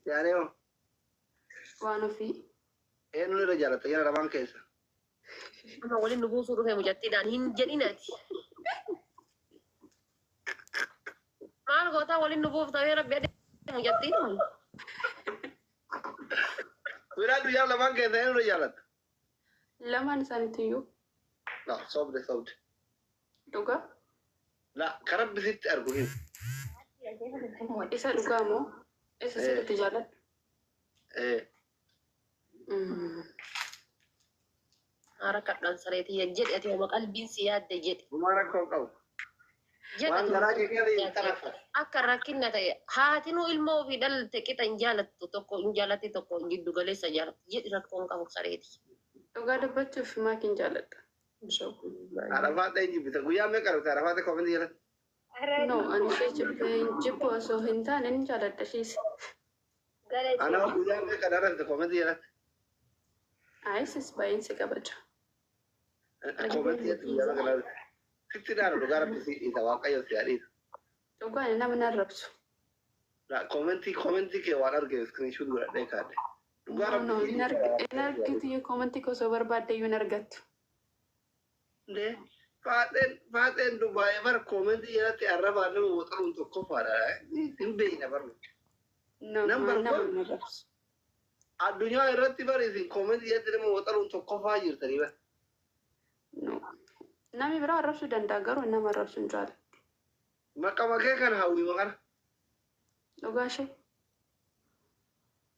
Yaanee hoo? Waan ofii. Eenyuun irra jaalatta jara lamaan keessa? Amma waliin nu buusuu dhufe mucattiidhaan hin jedhin ati. Maal gootaa waliin nu buufta yoo rabbi adii mucattiin. Filadhu jara lamaan keessa eenyuun irra jaalatta? Lamaan isaaniitiyyuu. La sobde sobde. Dhugaa. La ka rabbi sitti argu himi. Isa dhugaa moo? Isa sirriitti jaalladhu. Ee. Haara kadhaan sareetii jedhi ati homa qalbiin si yaadde jedhi. Gumaa rakkoo hin qabu. Jedhi Waan ati garaa homa kee qalbiin keessa si hin yaadde. xarafatu. Akka rakkinna ta'e haatinuu ilmoo ofii dhalte qixa hin jaalattu tokko hin jaalatti tokko giddu galeessa jaalatti jedhi rakkoo hin qabu sareetii. Dhugaa dubbachuuf maakiin jaalladha. Hin sobu. Haadha faaxee hin jibbita. Guyyaa meeqa argite haadha faaxee koomentii jalatti? No, ani ishee jibbee hin jibbu osoo hin taane ni jaaladha ishees. Ana guyyaa meeqa argite koomentii jalatti? Ayisis baay'een si kabaja. Koomentii jalatti guyyaa meeqa argite? Sitti dhaanu dhugaa rabbi si dhiisa waaqayyo si haa dhiisu. Dhugaa ani nama nan rabsu. La koomentii koomentii kee waan arge screenshot godhadhee kaadhe. Dhugaa No, rabbi no, si hin dhiisa arg- hin waaqayyo si haa argitu dhiisu. koomentii koo osoo barbaadde iyyuu hin argattu. Nde faaxeen faaxeen Dubaay bar koomentii jalatti arrabaan nama woxaluun tokkoffaadha. Hin beekna bar. No, Number nama one hin arrabsu. addunyaa irratti bar isin koomentii jalatti nama woxaluun tokkoffaa jirtanii bar. No. Namni biraa arrabsuu danda'a garuu nama arrabsu hin jaalladhu. Maqama kee kan hawwii maqana. Dhugaa ishee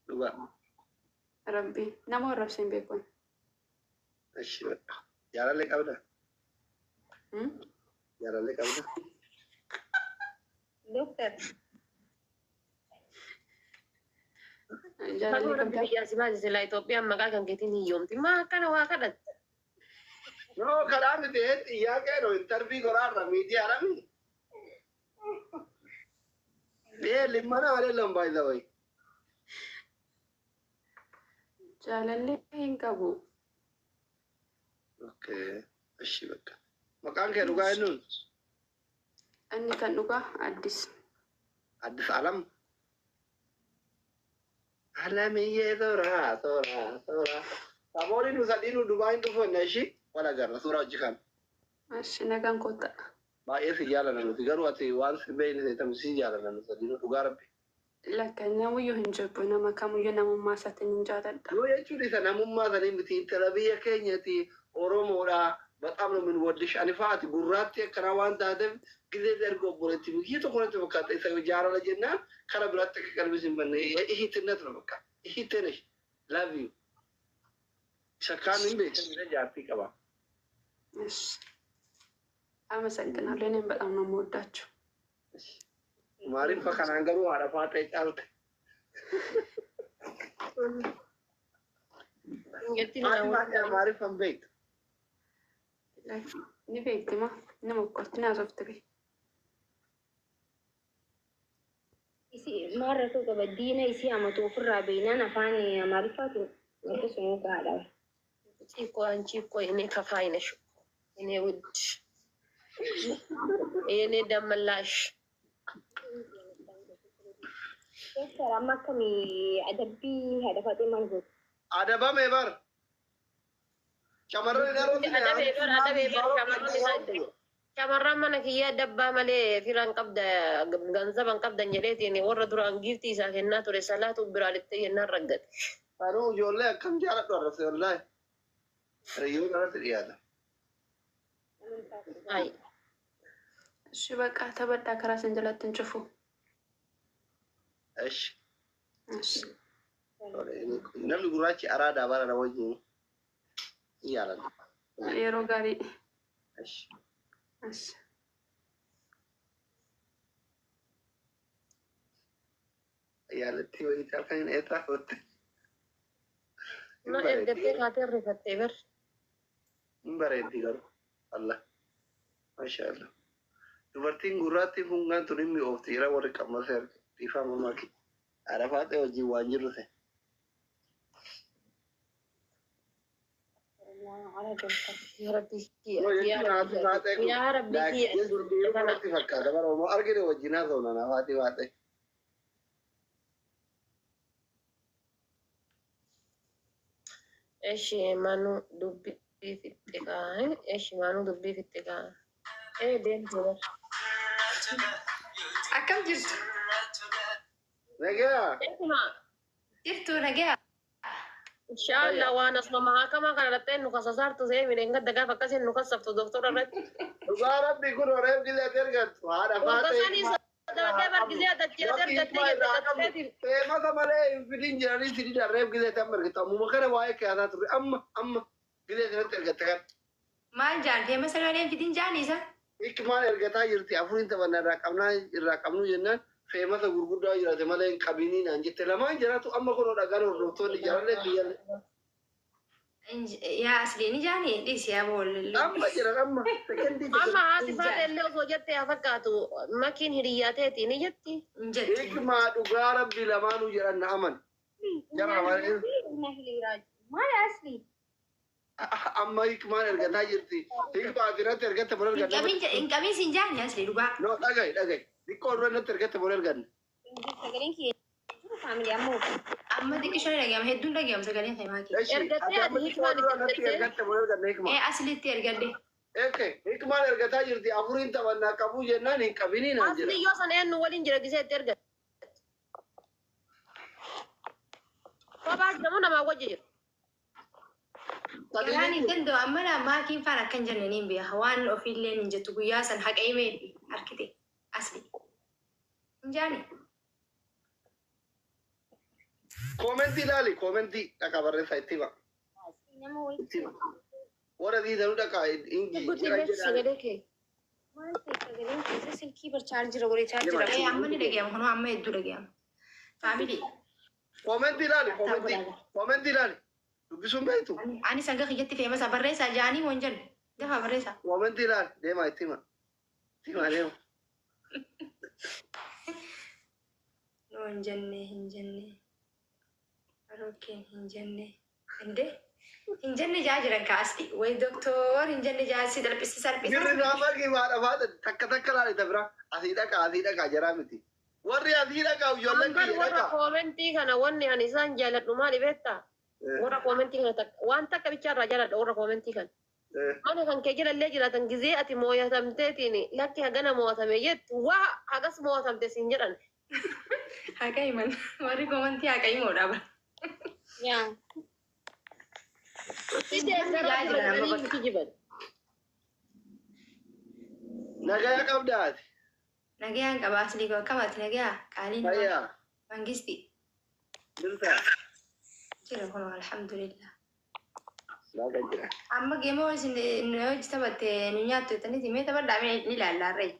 Dhugaa. rabbii nama arrabsee hin beeku. ani. Ishi bakka. Jaalallee qabda? Hmm? Jaalallee qabda? Doktar. Jaalallee Fagoo rabbi qabdaa? biyyaa si baase silaa Itoophiyaan maqaa kan keetiin hiyyoomti. Maa akkana waa kadhatte? No, karaa miti xiyyaaqee no interview godhaarra miidiyaadha mi. Ee limmana አይደለም by the way. Jaalallee hin qabu. Okay. እሺ በቃ maqaan kee dhugaa eenyuun? Inni kan dhugaa Addis. Addis Alam. Alamiyyee toora toora toora. Samoonni nu sadiinuu Dubaayin dhufanna ishii wal agarra suuraa hojii kana. Ashi nagaan kottaa. Baay'ee si jaallanna nuti garuu ati waan si beekne seetamu si jaallanna nu sadiinuu dhugaa rabbi. Lakka namuyyuu hin jibbu nama kamuyyuu namummaa isaatiin hin jaaladha. Yoo jechuun isa namummaa sanii miti intala biyya keenyati Oromoodha. በጣም ነው የምንወድሽ። Ani faati gurraatti akkanaa waan taateef gisee erga obboleetti biyyi tokko natti fakkaata isa jaalala jennaan kara biraatti akka qalbii sin banne እህትነት ነው በቃ እህቴ ነሽ love you. Isa kaan hin beekan jaartii qaba. እሺ አመሰግናለሁ። እኔም በጣም ነው የምወዳችሁ። Maariif kanaan garuu haadha faaxee caalte. Jettiin Haati faaxee maariif hin beektu. Ni beekti ma nama okkolti naasofti be. Isi maal rakkoo qaba diina isii amatu ofirraa beeynaan afaan Amaariffaatiin akkasuma gahaadha. እኮ አንቺ እኮ የኔ ከፋይ ነሽ እኮ የኔ ውድ የኔ ደመላሽ። Doktar amma akkamii adabbii haadha faaxee maal gootu? Adabame bar. Shamarran hin arrabsine. Adabee bar adabee bar shamarran isaa shamarran mana kiyyaa dabbaa malee firan qabda ganzaban qabdan jedheetiin warra duraan giiftii isaa kennaa ture salaatu biraa littee jennaan raggate. Anuu ijoollee akkam jaaladhu arrabse wallaahi. Hiriyoota irratti dhiyaata. Ay. እሺ በቃ ተበዳ ከራስን jalatti hin cufu. Eshi. እሺ Namni gurraachi araadaa bara na wajjin hin yaalan. Yeroo gaarii. Eshi. እሺ Yaalatti wayii halkan eessaa footte. Na ergattee kaatee rifattee bar. Hin bareeddi garuu. Allah. Masha Allah. Dubartiin gurraattiin fungaan tun hin mi'oofti. Yeroo warri qammasee arge. Dhiifama maki. Haadha faaxee wajjin waan jirru ta'e. Yaa Rabbi Yoo yaa jechuun haati faaxee Rabbi kun yaa Rabbi kiyya dhiiruma natti fakkaata. Bara Oromoo argine wajjin haasofna na haati faaxee. Eshi manuu dubbii fixxe kaa. Eshi manuu dubbii fixxe kaa. Ee deemte bar. Akkam jirtu? Nagaa. Eesuma Jirtu nagaa. Inshallah waan asuma mahakamaa kana dhattee nu kasasaartu see midheen gadda gaafa akkasiin nu kasaftu doktora irratti. Dhugaa rabbi kun horeef gizeetti ergattu. Haadha faatee. Kasanii sodaatee bar gizee adachii ergattee jette dhaqxeeti. Feemasa malee hin fidin jedhanii si didan reef gizeetti amma ergattu. Ammuma kana waa'ee kiyaasaa turre amma amma gizee sanatti ergatte kan. Maal jaan feema sagalee fidin jaan isa? Hikmaan ergataa jirti afuriin taphanna irraa qabnaa irraa qabnu jennaan feemasa gurguddaa jiraate malee hin qabinii naan jette lamaan jiraatu amma kunoo dhagaan hordoftoonni jaallee biyyallee. Yaa asliin jaani dhiisi yaa boollee. Amma jiran amma sekendii Amma haati faatee illee osoo jettee haa fakkaatu makiin hiriyyaa teeti ni jetti. Hin jettu. Hikmaa dhugaa rabbi lamaanuu jedhan na aman. Jara lamaan Maal asli? Amma hikmaan ergataa jirti. Hikmaa asirratti ergatte bor erganne. Hin qabin sin jaani asli dhugaa. No dhagahi dhagahi. Xiqqoo dura natti ergatte bor erganne. Sagaleen kiyya jiru family ammoo. Amma xiqqishoo ni dhagahama hedduun dhagahama sagaleen kee maakii. Eshi Ergattee ati amma ati xiqqoo hikmaan dura natti itti ergatte bor erganne hikmaa. Ee aslitti ergadde. Eke hikmaan ergataa jirti afuriin taphannaa qabuu jennaan hin qabinii naan jedha. Asli yoo sana eenyu waliin jira gisee itti ergatte. Kophaa jedhamu namaa wajji jira. Garaan hin danda'u amma laa maakiin faan akkan jenne niin beeka waan ofiillee hin jettu guyyaa san haqa himee harkite asli. Hin jaani. Koomentii ilaali koomentii dhaqa barreessaa itti hima. Nama wayii Itti hima. Warra diidanuu dhaqa ingi Guutii jira beeksisa jedhaan. sagalee kee. Maal ta'e sagaleen keessa silkii bar chaarjira godhee chaarjira. Ee amma ni dhagahama kunoo amma hedduu dhagahama. Family. Koomentii ilaali koomentii koomentii ilaali. Dubbisuun beektu. Ani sanga kiyyatti feemasa barreessaa jaanii moo hin jennu. Dafaa barreessaa. Koomentii ilaali deemaa itti hima. Itti hima deema. No hin jenne hin jenne. Barookeen hin jenne. Inde hin jenne jaa jiran ka asli. Way doktor hin jenne jaa si salphisi salphisi. Jirri namaa kibaadha faata takka takka laali ta bira asii dhaqa asii dhaqa jaraa miti. Warri asii dhaqa ijoolleen Ambar kiyya warra dhaqa. koomentii kana wanni ani isaan jaaladhu maali beektaa? Warra koomentii kana takka waan takka bichaarraa jaaladha warra koomentii kana. Mana kan kee jalallee jiraatan gizee ati moo'atamteetiin lakki hagana moo'atame jettu waa hagas moo'atamte siin jedhan. Haqa himan. Warri koomentii haqa himuudha bara. Yaa. Si deeggaraa Jaa jiran amma jiranii bakka. miti jiban. Nagaya qabdaati. Nagayaan qaba asli koo akkam ati nagayaa qaaliin nama Fayyaa. mangisti Jirta. jira kun alhamdulillah. Naga jira. Amma geema isin nu hojii taphatte nu nyaattu jettaniiti mee taphadhaa mee ni ilaallaa ree.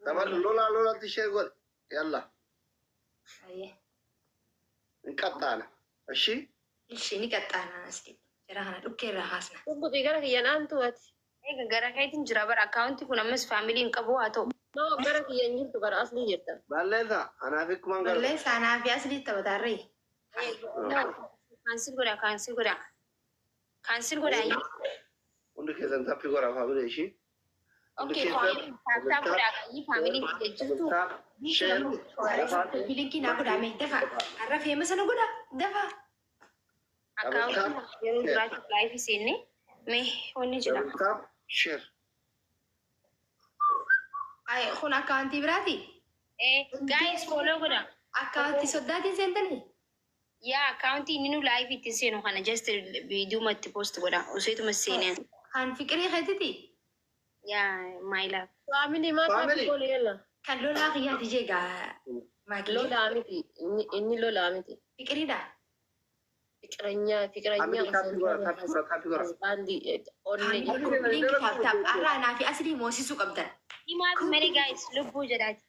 Taphadhu lolaa lolatti ishee godhe. Yalla. Ayyee. Hin qaxxaana. Ishii. Ishii ni qaxxaana asli. Jara kana dhukkee irraa haasna. Dhuggutii gara kiyyan aantu ati. Egaa gara keetiin jira bara akkaawuntii kun ammas family hin qabu haa ta'u. No gara kiyyan jirtu gara aslii jirta. Balleessa. Anaaf hikmaan gara. Balleessaa anaa fi aslii taphataa ree. Cancel godha cancel godha. Cancel godha. Hundi keessan tappii godhaa family ishii. Hundi Okay, keessan. Tap tap godha family jirtu. Tap. Share. Linkii naa godhaa mee dafa. Har'a feema sana godhaa dafa. Akkaawuntii yeroo duraatiif live seenne mee wanni jedhama. Tap. Share. Ay kun akkaawuntii biraati. Eh, guys follow godha. Akkaawuntii soddaatiin seentanii. Yaa akkaawuntii inni nu live ittiin seenu kana just viidiyoo itti post godha. Oseetuma seeneen. Kan fiqirii keetiti. Yaa my love. Family maa Family. taappii goone yalla. Kan lolaa kiyyaati jeegaa. Maakii. Lolaa miti inni lolaa miti. Fiqiriidha. Fiqiranyaa fiqiranyaa Family taappii godhaa taappii godhaa taappii godhaa. Baandii onnee Linkii tap tap har'a anaa fi aslii moosisuu qabdan. Himaaf malee guys lubbuu jedhaati.